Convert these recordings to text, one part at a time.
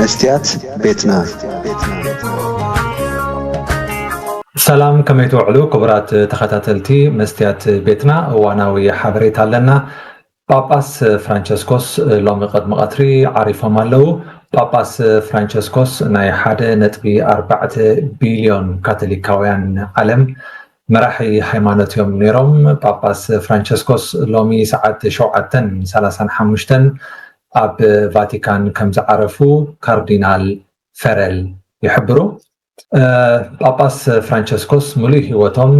መስትያት ቤትና። ሰላም፣ ከመይ ትውዕሉ ክቡራት ተኸታተልቲ መስትያት ቤትና? እዋናዊ ሓበሬታ ኣለና። ጳጳስ ፍራንቸስኮስ ሎሚ ቅድሚ ቀትሪ ዓሪፎም ኣለዉ። ጳጳስ ፍራንቸስኮስ ናይ ሓደ ነጥቢ ኣርባዕተ ቢልዮን ካቶሊካውያን ዓለም መራሒ ሃይማኖት እዮም ነይሮም። ጳጳስ ፍራንቸስኮስ ሎሚ ሰዓት ሸውዓተን ሰላሳን ሓሙሽተን ኣብ ቫቲካን ከም ዝዓረፉ ካርዲናል ፈረል ይሕብሩ። ጳጳስ ፍራንቸስኮስ ሙሉእ ህይወቶም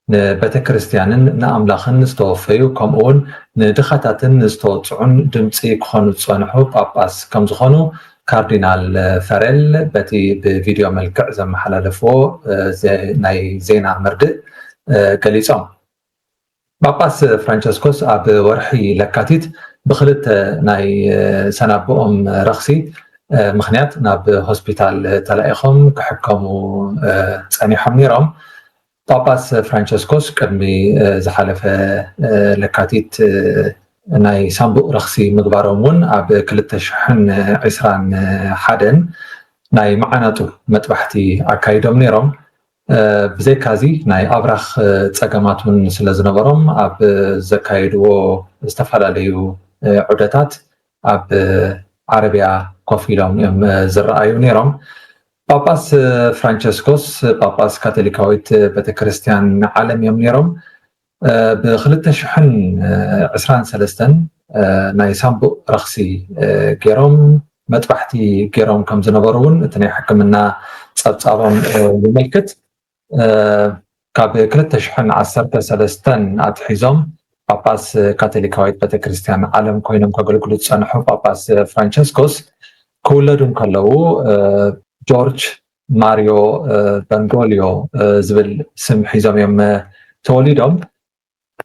ንቤተ ክርስቲያንን ንኣምላኽን ዝተወፈዩ፣ ከምኡውን ንድኻታትን ዝተወፅዑን ድምፂ ክኾኑ ዝፀንሑ ጳጳስ ከም ዝኾኑ ካርዲናል ፈረል በቲ ብቪድዮ መልክዕ ዘመሓላለፍዎ ናይ ዜና መርድእ ገሊፆም። ጳጳስ ፍራንቸስኮስ ኣብ ወርሒ ለካቲት ብክልተ ናይ ሰናብኦም ረኽሲ ምኽንያት ናብ ሆስፒታል ተላኢኾም ክሕከሙ ጸኒሖም ነይሮም። ጳጳስ ፍራንቸስኮስ ቅድሚ ዝሓለፈ ለካቲት ናይ ሳንቡእ ረኽሲ ምግባሮም እውን ኣብ ክልተ ሽሕን ዕስራን ሓደን ናይ መዓናጡ መጥባሕቲ ኣካይዶም ነይሮም። ብዘይካዚ ናይ ኣብራኽ ፀገማት እውን ስለ ዝነበሮም ኣብ ዘካየድዎ ዝተፈላለዩ ዑደታት ኣብ ዓረብያ ኮፍ ኢሎም እዮም ዝረኣዩ ነይሮም። ጳጳስ ፍራንቸስኮስ ጳጳስ ካቶሊካዊት ቤተክርስትያን ዓለም እዮም ነይሮም። ብክልተ ሽሕን ዕስራን ሰለስተን ናይ ሳንቡእ ረኽሲ ገይሮም መጥባሕቲ ገይሮም ከም ዝነበሩ እውን እቲ ናይ ሕክምና ፀብፃቦም የመልክት። ካብ ክልተ ሽሕን ዓሰርተ ሰለስተን ኣትሒዞም ጳጳስ ካቶሊካዊት ቤተክርስትያን ዓለም ኮይኖም ከገልግሉ ዝፀንሑ ጳጳስ ፍራንቸስኮስ ክውለዱ እንከለዉ ጆርጅ ማሪዮ በንጎሊዮ ዝብል ስም ሒዞም እዮም ተወሊዶም።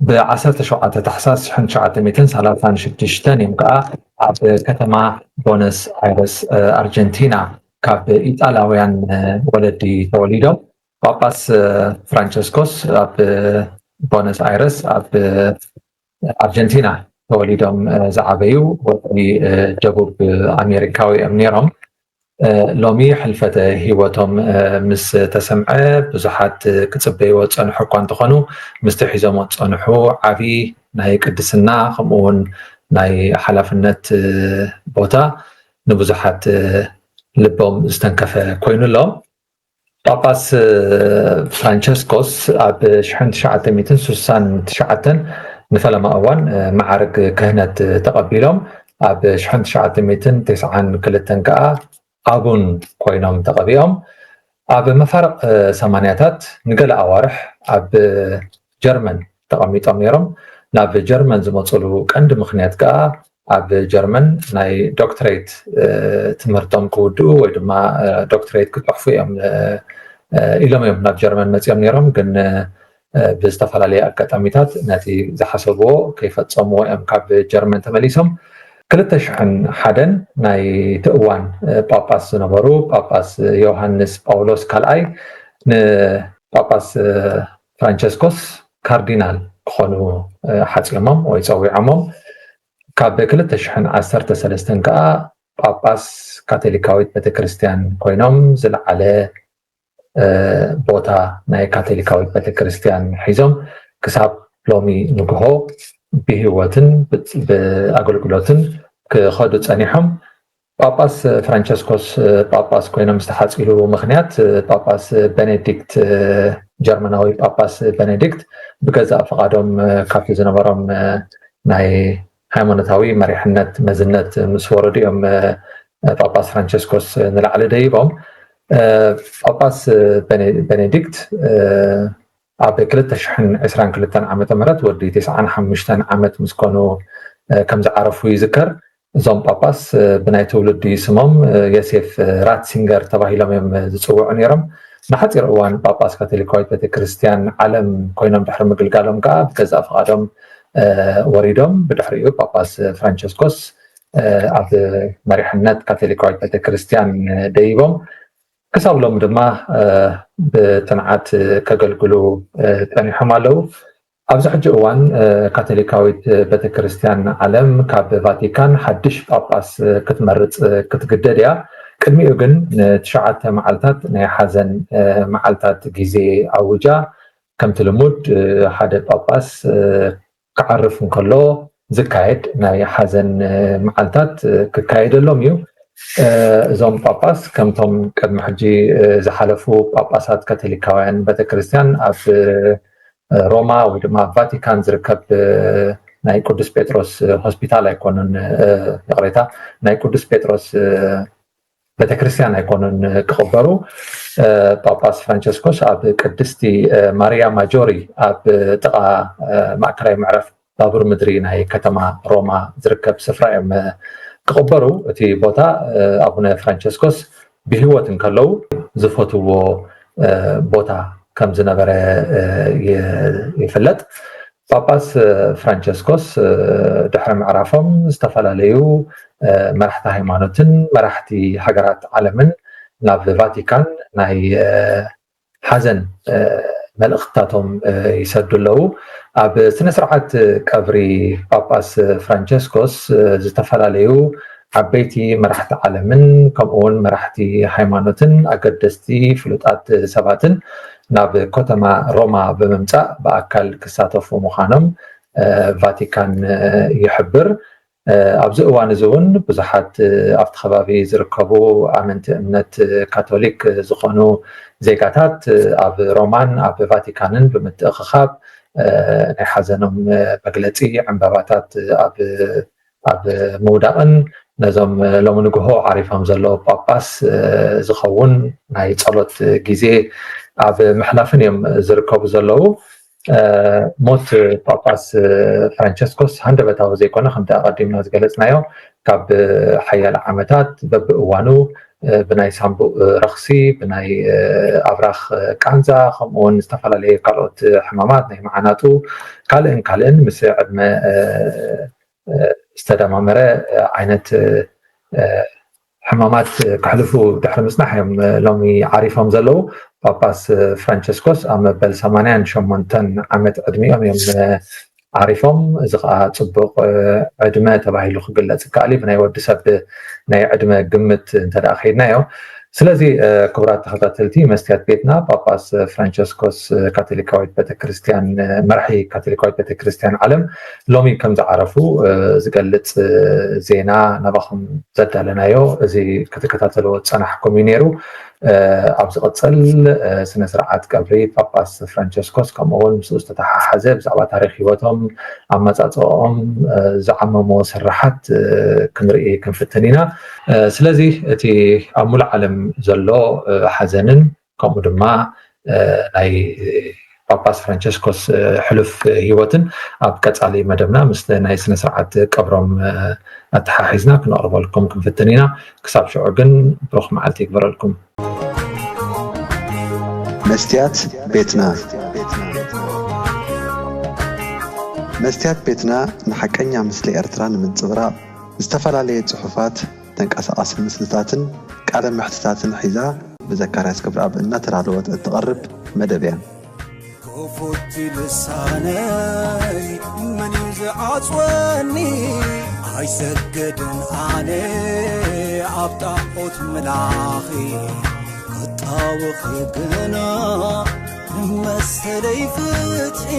ብ ዓሰርተ ሸውዓተ ታሕሳስ ሽሕን ትሽዓተ ሚእትን ሰላሳን ሽዱሽተን እዮም ከዓ ኣብ ከተማ ቦነስ ኣይረስ ኣርጀንቲና ካብ ኢጣላውያን ወለዲ ተወሊዶም። ጳጳስ ፍራንቸስኮስ ኣብ ቦነስ ኣይረስ ኣብ ኣርጀንቲና ተወሊዶም ዝዓበዩ ወዲ ደቡብ ኣሜሪካዊ እዮም ነይሮም። ሎሚ ሕልፈተ ህይወቶም ምስ ተሰምዐ ብዙሓት ክፅበይዎ ዝፀንሑ እኳ እንተኾኑ ምስቲ ሒዞሞ ዝፀንሑ ዓብዪ ናይ ቅድስና ከምኡ እውን ናይ ሓላፍነት ቦታ ንብዙሓት ልቦም ዝተንከፈ ኮይኑ ኣሎ። ጳጳስ ፍራንቸስኮስ ኣብ ሽሕን ትሽዓተ ሚእትን ስሳን ትሽዓተን ንፈለማ እዋን መዓርግ ክህነት ተቐቢሎም ኣብ ሽሕን ትሽዓተ ሚእትን ተስዓን ክልተን ከዓ ኣቡን ኮይኖም ተቐቢኦም። ኣብ መፋርቕ ሰማንያታት ንገለ ኣዋርሕ ኣብ ጀርመን ተቐሚጦም ነይሮም። ናብ ጀርመን ዝመፅሉ ቀንዲ ምኽንያት ከዓ ኣብ ጀርመን ናይ ዶክትሬት ትምህርቶም ክውድኡ ወይ ድማ ዶክትሬት ክፅሕፉ እዮም ኢሎም እዮም ናብ ጀርመን መፂኦም ነይሮም። ግን ብዝተፈላለየ ኣጋጣሚታት ነቲ ዝሓሰብዎ ከይፈፀምዎ እዮም ካብ ጀርመን ተመሊሶም። ክልተ ሽሕን ሓደን ናይቲ እዋን ጳጳስ ዝነበሩ ጳጳስ ዮሃንስ ጳውሎስ ካልኣይ ንጳጳስ ፍራንቸስኮስ ካርዲናል ክኾኑ ሓፂሞም ወይ ፀዊዖሞም። ካብ ክልተ ሽሕን ዓሰርተ ሰለስተን ከዓ ጳጳስ ካቶሊካዊት ቤተክርስትያን ኮይኖም ዝለዓለ ቦታ ናይ ካቶሊካዊት ቤተክርስትያን ሒዞም ክሳብ ሎሚ ንግሆ ብህይወትን ብኣገልግሎትን ክኸዱ ፀኒሖም። ጳጳስ ፍራንቸስኮስ ጳጳስ ኮይኖም ዝተሓፅሉ ምኽንያት ጳጳስ ቤኔዲክት ጀርመናዊ ጳጳስ ቤኔዲክት ብገዛእ ፍቓዶም ካብቲ ዝነበሮም ናይ ሃይማኖታዊ መሪሕነት መዝነት ምስ ወረዱ እዮም ጳጳስ ፍራንቸስኮስ ንላዕሊ ደይቦም። ጳጳስ ቤኔዲክት ኣብ ክልተ ሽሕን ዕስራን ክልተን ዓመተ ምህረት ወዲ ተስዓን ሓሙሽተን ዓመት ምስ ኮኑ ከም ዝዓረፉ ይዝከር። እዞም ጳጳስ ብናይ ትውልዲ ስሞም ዮሴፍ ራትሲንገር ተባሂሎም እዮም ዝፅውዑ ነይሮም። ንሓፂር እዋን ጳጳስ ካቶሊካዊት ቤተክርስትያን ዓለም ኮይኖም ድሕሪ ምግልጋሎም ከዓ ብገዛእ ፍቓዶም ወሪዶም። ብድሕሪኡ ጳጳስ ፍራንቸስኮስ ኣብ መሪሕነት ካቶሊካዊት ቤተክርስትያን ደይቦም ክሳብ ሎም ድማ ብፅንዓት ከገልግሉ ፀኒሖም ኣለዉ። ኣብዚ ሕጂ እዋን ካቶሊካዊት ቤተክርስትያን ዓለም ካብ ቫቲካን ሓድሽ ጳጳስ ክትመርፅ ክትግደድ እያ። ቅድሚኡ ግን ንትሽዓተ መዓልታት ናይ ሓዘን መዓልታት ግዜ ኣውጃ። ከምቲ ልሙድ ሓደ ጳጳስ ክዓርፍ እንከሎ ዝካየድ ናይ ሓዘን መዓልታት ክካየደሎም እዩ። እዞም ጳጳስ ከምቶም ቅድሚ ሕጂ ዝሓለፉ ጳጳሳት ካቶሊካውያን ቤተክርስትያን ኣብ ሮማ ወይ ድማ ኣብ ቫቲካን ዝርከብ ናይ ቅዱስ ጴጥሮስ ሆስፒታል ኣይኮኑን፣ ይቕሬታ፣ ናይ ቅዱስ ጴጥሮስ ቤተክርስትያን ኣይኮኑን ክቕበሩ። ጳጳስ ፍራንቸስኮስ ኣብ ቅድስቲ ማርያ ማጆሪ ኣብ ጥቓ ማእከላይ መዕረፍ ባቡር ምድሪ ናይ ከተማ ሮማ ዝርከብ ስፍራ እዮም ክቕበሩ። እቲ ቦታ ኣቡነ ፍራንቸስኮስ ብህይወት እንከለዉ ዝፈትዎ ቦታ ከም ዝነበረ ይፍለጥ። ጳጳስ ፍራንቸስኮስ ድሕሪ ምዕራፎም ዝተፈላለዩ መራሕቲ ሃይማኖትን መራሕቲ ሃገራት ዓለምን ናብ ቫቲካን ናይ ሓዘን መልእኽትታቶም ይሰዱ ኣለዉ። ኣብ ስነ ስርዓት ቀብሪ ጳጳስ ፍራንቸስኮስ ዝተፈላለዩ ዓበይቲ መራሕቲ ዓለምን ከምኡውን መራሕቲ ሃይማኖትን ኣገደስቲ ፍሉጣት ሰባትን ናብ ከተማ ሮማ ብምምፃእ ብኣካል ክሳተፉ ምዃኖም ቫቲካን ይሕብር። ኣብዚ እዋን እዚ እውን ብዙሓት ኣብቲ ከባቢ ዝርከቡ ኣመንቲ እምነት ካቶሊክ ዝኾኑ ዜጋታት ኣብ ሮማን ኣብ ቫቲካንን ብምትእኽኻብ ናይ ሓዘኖም መግለፂ ዕምበባታት ኣብ ኣብ ምውዳቕን ነዞም ሎሚ ንግሆ ዓሪፎም ዘለዉ ጳጳስ ዝኸውን ናይ ጸሎት ግዜ ኣብ ምሕላፍን እዮም ዝርከቡ ዘለዉ። ሞት ጳጳስ ፍራንቸስኮስ ሃንደበታዊ ዘይኮነ፣ ከምቲ ኣቐዲምና ዝገለጽናዮ፣ ካብ ሓያለ ዓመታት በብእዋኑ ብናይ ሳምቡእ ረኽሲ፣ ብናይ ኣብራኽ ቃንዛ፣ ከምኡውን ዝተፈላለዩ ካልኦት ሕማማት፣ ናይ መዓናጡ፣ ካልእን ካልእን ምስ ዕድመ ዝተደማመረ ዓይነት ሕማማት ከሕልፉ ድሕሪ ምፅናሕ እዮም ሎሚ ዓሪፎም ዘለዉ። ጳጳስ ፍራንቸስኮስ ኣብ መበል ሰማንያን ሸሞንተን ዓመት ዕድሚኦም እዮም ዓሪፎም። እዚ ከዓ ፅቡቕ ዕድመ ተባሂሉ ክግለፅ ይከኣል እዩ። ብናይ ወዲ ሰብ ናይ ዕድመ ግምት እንተደኣ ከይድናዮ። ስለዚ ክቡራት ተኸታተልቲ መስትያት ቤትና፣ ጳጳስ ፍራንቸስኮስ ካቶሊካዊት ቤተክርስትያን፣ መራሒ ካቶሊካዊት ቤተክርስትያን ዓለም ሎሚ ከም ዝዓረፉ ዝገልፅ ዜና ናባኹም ዘዳለናዮ እዚ ክትከታተልዎ ዝፀናሕኩም እዩ ነይሩ። ኣብ ዝቕፅል ስነ ስርዓት ቀብሪ ጳጳስ ፍራንቸስኮስ ከምኡ እውን ምስኡ ዝተተሓሓዘ ብዛዕባ ታሪክ ህይወቶም፣ ኣመፃፅኦም፣ ዝዓመምዎ ስርሓት ክንርኢ ክንፍትን ኢና። ስለዚ እቲ ኣብ ሙሉእ ዓለም ዘሎ ሓዘንን ከምኡ ድማ ናይ ጳጳስ ፍራንቸስኮስ ሕሉፍ ህይወትን ኣብ ቀፃሊ መደብና ምስ ናይ ስነ ስርዓት ቀብሮም ኣተሓሒዝና ክነቕርበልኩም ክንፍትን ኢና። ክሳብ ሽዑ ግን ብሩኽ መዓልቲ ይግበረልኩም። መስትያት ቤትና። መስትያት ቤትና ንሓቀኛ ምስሊ ኤርትራ ንምንጽብራቕ ዝተፈላለየ ጽሑፋት፣ ተንቀሳቓሲ ምስልታትን ቃለ መሕትታትን ሒዛ ብዘካርያስ ክብረኣብ እናተዳለወት እትቐርብ መደብ እያ። ክፉት ልሳነይ መን እዩ ዝዓጽወኒ? ኣይሰግድን ኣነ ኣብ ጣዖት ምላኺ፣ ክጣወኺ ግና ንመሰለይ ፍትሒ።